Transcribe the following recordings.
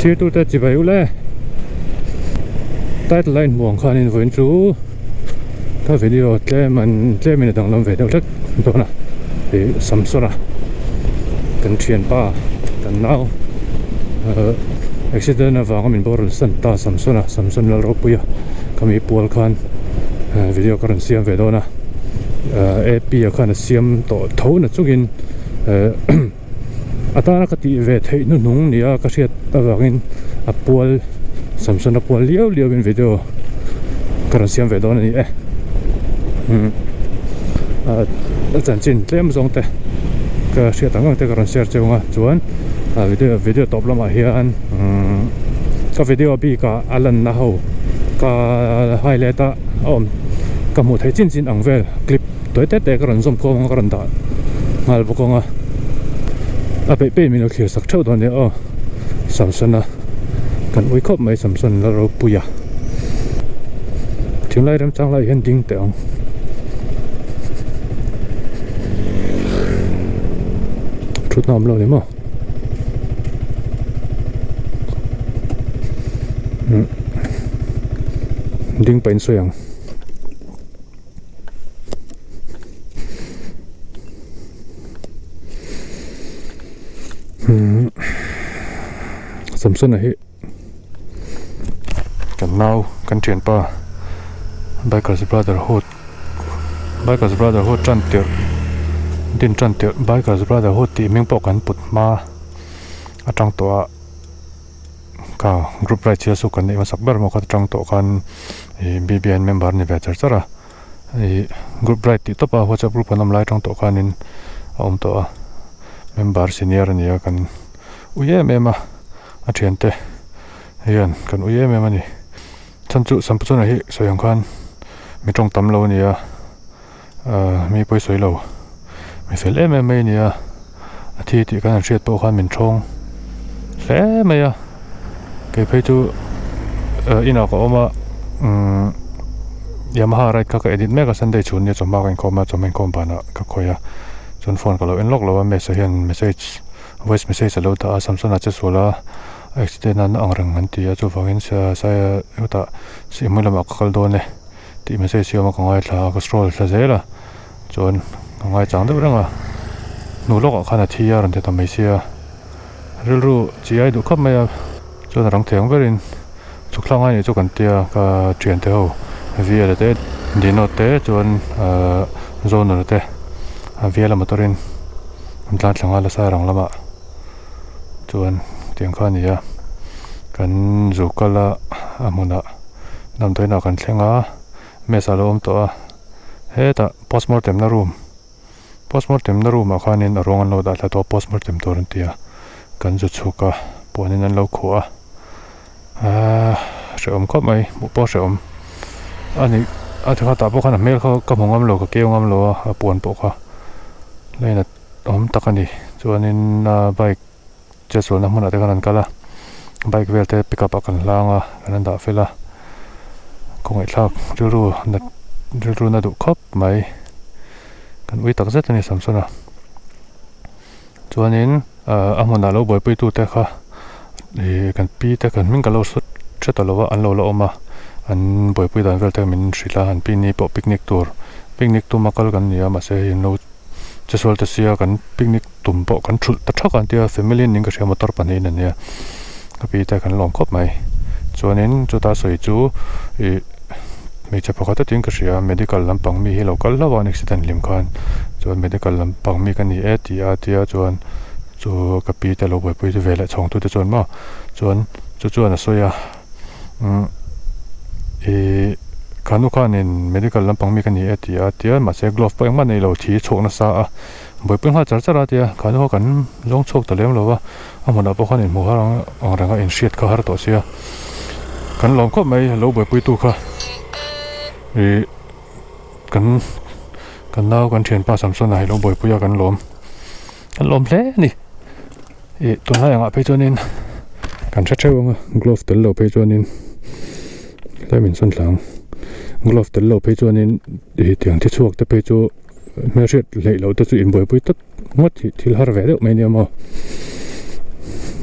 Thirtute chibai u le. Title a inhmuh ang khanin vawiin chu ka video tlem an tlemin a danglam ve deuh hlek dawn a ih Samsona kan thianpa kan nau ahh accident avanga min boral san ta Samsona Samson Lalropuia khami pual khan video ka rawn siam ve dawn a ahh A P a khan a siam tawh tho na chungin ehh a tana ka tih ve theih hnuhnung nia ka hriat avangin a pual Samson a pual liau liau in video ka rawn siam ve dawn a ni e umm a chanchin tlem zawng te ka hriat ang ang te ka rawn share cheu ang a chuan a video video tawp lamah hian umm ka video bik ah a lanna ho ka highlight a a awm ka hmuh theih chin chin ang vel clip Tawi te te ka rawn zawm khawm ang a ka rawn dah nghal bawk ang a a peih peih min lo thlir sak theuh dawn nia aw Samson a kan ui khawp mai Samson la ropui a thinglai remchang lai hian ding teh ang thutna awm lo ni maw ding pah in sawi ang. Samsona hi kan nau kan thianpa bikers brotherhood bikers brotherhood tan tirh din tan tirh bikers brotherhood tih hming pawh kan put hma atang tawh a. Ka group ride chhia chu kan neih hmasak ber maw kha atang tawh khan ih B_B_N member a ni ve char char a ih group ride tih tawp a whatsapp group an awm lai atang tawh khanin a awm tawh a member senior a ni a kan ui em em a a thiante hian kan ui em em a ni chhan chu Sampuchuna hi sawi ang khan mi tawng tam lo a ni a ahh mi pawi sawi lo mi fel em em mai a ni a a thi tih khan an hriat pawh khan min thawng hle mai a kei phei chu ah inah ka awm a umm Yamaha ride kha ka edit mek a Sunday chhun nia chawhma ka inkhawm a chawhma inkhawm banah ka khawih a chuan phone ka lo en lawk lo a message hian message voice message a lo dah a Samson a che sual a accident a na ang reng an ti a chuvangin saia hetah sihhmui lamah ka kal dawn e. Tih message hi awm a ka ngaithla a ka scroll thla zel a chuan ka ngaichang deuh reng a hnu lawkah khan a thi a rawn ti ta mai sia rilru chi ai duh khawp mai a chuan a rang thei ang berin chhuk thlak ngai nih chu kan tia ka thian te ho VL te Dino te chuan ahh Zonuna te a VL a motor in an tlan thla nghal a sairang lamah chuan tiang kha a ni a kan zu kal a a hmunah. Damdawiinah kan thleng a mess a lo awm tawh a hetah postmortem na room postmortem na room ah khanin a ruang an lo dah thla tawh a postmortem tur an ti a kan zu chhuk a puanin an lo khuh a ahh hrehawm khawp mai hmuh pawh hrehawm a ni a ti khatah pawh khan a hmel kha ka hmu ngam lo ka keu ngam lo a a puan pawh kha lainat awm tak a ni chuanin bike. Chetsualna hmunah te khan an kal a bike vel te pickup ah kan hlang a kan han dah fel a kawngaihthlak rilru nat rilru na duh khawp mai kan ui tak zet a ni Samson a chuanin ah a hmunah lo buaipui tu te kha ih kan pi te kan hming ka lo hre ta lo a an lo la awm a an buaipui dan vel te min hrilh a an pi ni pawh picnic tur picnic tuma kal kan ni a mahse hei an lo chesual ta sia kan picnic. Tum pawh kan thulh ta thak a an tia family ning ka hria motor pahnihin an nia ka pi te kan lawm khawp mai chuanin chuta sawi chu ih hmeichhe pakhat atin ka hria medical lampang mi hi lo kal hlauh a an accident hlim khan chuan medical lampang mi ka ni e tih a tia chuan chu ka pi te lo buaipui ve leh chhawng tute chuan maw chuan chu chuan a sawi a umm ih khanu khanin medical lampang mi ka ni e tih a tia mahse glove pawh engmah nei lo thi chhuak nasa a. Buaipui nghal char char a tia kha nu kha kan zawng chhuak ta lem lo va a hmunah pawh khan inhmuh har ang reng a inhriat kha har tawh sia kan lawm khawp mai lo buaipui tu kha ih kan kan nau kan thianpa Samsona hi lo buaipui a kan lawm kan lawm hle a ni ih tunlai angah phei chuanin kan hre theuh ang a glove tel lo phei chuanin tlem insawn thla ang glove tel lo phei chuanin ih tiang thi chhuak te phei chu. Hmelhriat hleih loh te chu inbuaipui tawt ngawt hi thil har ve deuh mai nia maw.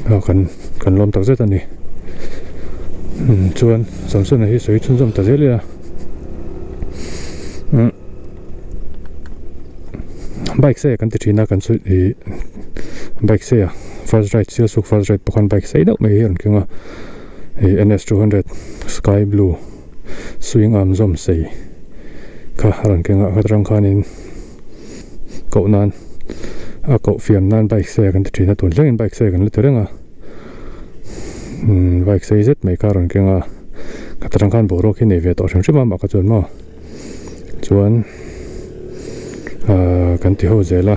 Aw kan Kan lawm tak zet a ni. Chuan Samsona hi sawi chhunzawm ta zel ila. Bike sei a kan ti thin a kan sawi ih bike sei a first ride Sialsuk first ride pawh khan bike sei deuh mai hi a rawn keng a ih N S 200 sky blue swing arm zawm sei kha a rawn keng a khatang khanin koh nan a koh fiam nan bike sei a kan ti thin a tun thlengin bike sei kan la ti reng a umm bike sei zet mai kha a rawn keng a khatang khan boruak hi nei ve tawh hrim hrim a mah kha chuan maw. Chuan ahh kan ti ho zel a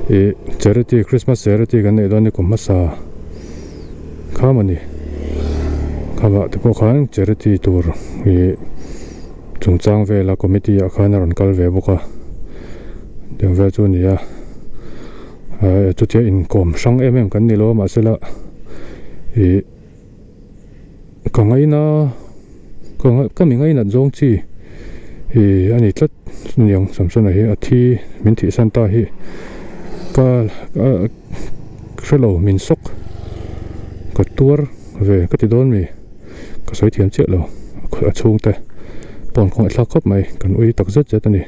ih charity christmas charity kan neih dawn ni kum hmasa kha maw ni khamah te pawh khan charity tur ih chungchang vela committee ah khan a rawn kal ve bawk a tiang vel chu a ni a ahh chutia inkawm hrang em em kan ni lo a mahsela ih. Ka ngaina ka ka mi ngainat zawng chi ih a ni tlat niang Samsona hi a thi min thih san ta hi ka hrelo min sawk ka tuar ve ka ti dawn mi ka sawi thiam chiah lo a chhungte pawn khawngaih thlak khawp mai kan ui tak zet zet a ni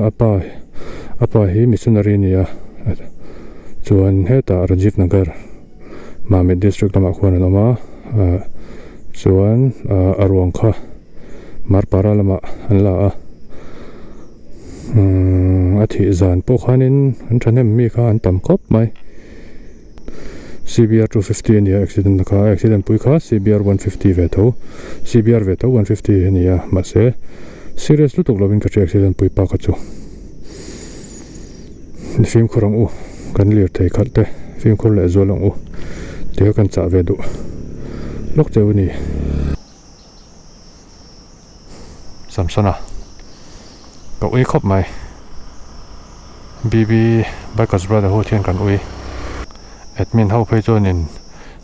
a pa a pa hi missionary a ni a. Chuan hetah Rajiv Nagar Mamit district lamah khuan an awm a ah chuan ah a ruang kha Marpara lamah an la a umm a thih zan pawh khanin an thahnem mi kha an tam khawp mai CBR 250 a ni a accident na kha a accident pui kha CBR 150 ve tho CBR ve tho 150 a ni a mahse serious lutuk lovin ka hria accident pui pa kha chu. Fimkhur ang u, kan lirthei khalh te fimkhur leh zual ang u tih kha kan chah ve duh lawk cheu a ni. Samsona ka ui khawp mai BB Bikers Brotherhood hian kan ui admin ho phei chuanin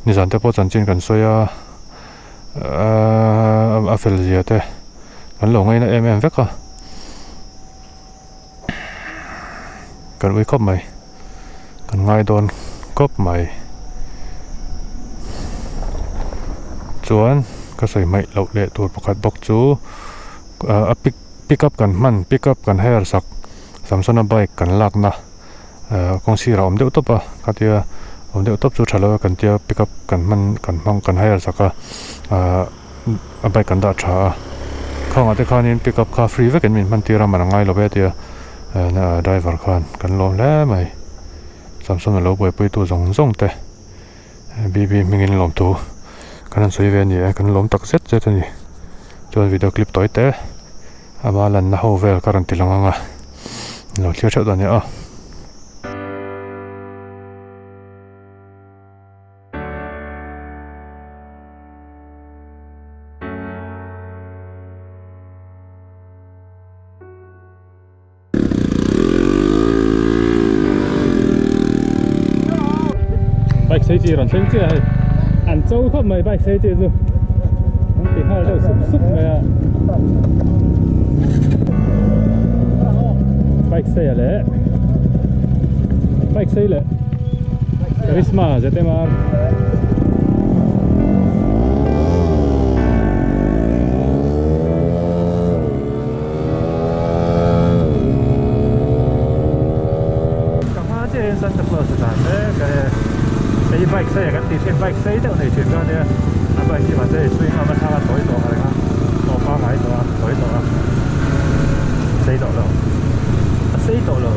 nizan te pawh chanchin kan sawi a a fel zia te kan lo ngaina em em vek a. Kan ui khawp mai kan ngai dawn khawp mai chuan ka sawi hmaih loh leh tur pakhat bawk chu a pick pick up kan hman pick up kan hire sak Samsona bike kan lakna kawng sirah a awm deuh tawp a khatia awm deuh tawp chu tha lo a kan tia pick up kan hman kan hmang kan hire sak a ahh. A bike an dah tha a khangah te khanin pick up kha free vekin min hman tir a man a ngai lo ve tia driver khan kan lawm hle mai Samson a lo buaipui tu zawng zawng te BB hmingin lawm thu kan han sawi ve a ni e kan lawm tak zet zet a ni chuan video clip tawi te ama lanna ho vel ka rawn ti lang ang a lo thlir theuh dawn nia aw. Bike sei chi rawn thleng chiah hei an cho khawp mai bike sei chi chu an ti nghal deuh sup sup mai a bike sei a leh bike sei leh Charisma ZMR Ka hma chiah hian Santa Claus a tlan mek a hei hi bike sei a kan tih thin bike sei deuh nei thin kha ania a bike hi mahse hei swing arm atanga tawi tawh ang reng a aw pangngai tawh a tawi tawh a sei tawh lo a sei tawh lo.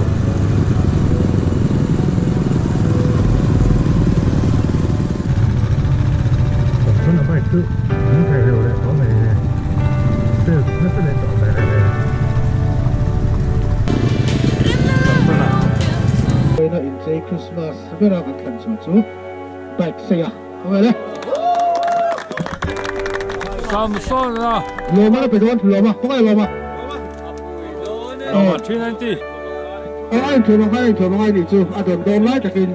Tuna bike chu min thei reuh leh tawh mai e sales nasa leh tawh mai e. Vawiina inchei Christmas bera kan thlen chhuah chu bike sei a awm e. Samson a. Lawma la pe dawn lawma khawngaih lawma. Lawma 390. A inthuam ang kha a inthuam ang a nih chu a dawn dawn lai takin.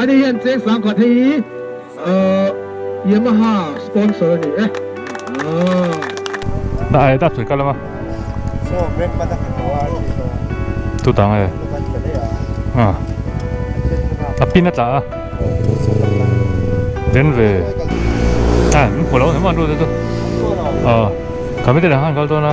Ani hian cheng sangkhat hei hi Yamaha sponsor a ni e. Da ai da tui ka lama. So break pa da ka to a ti to. Tu tang e. Ah. A pin a tla a. Den ve. Ah, min phulo ni man ru te chu. Ah, kami te lang han kal dawn a.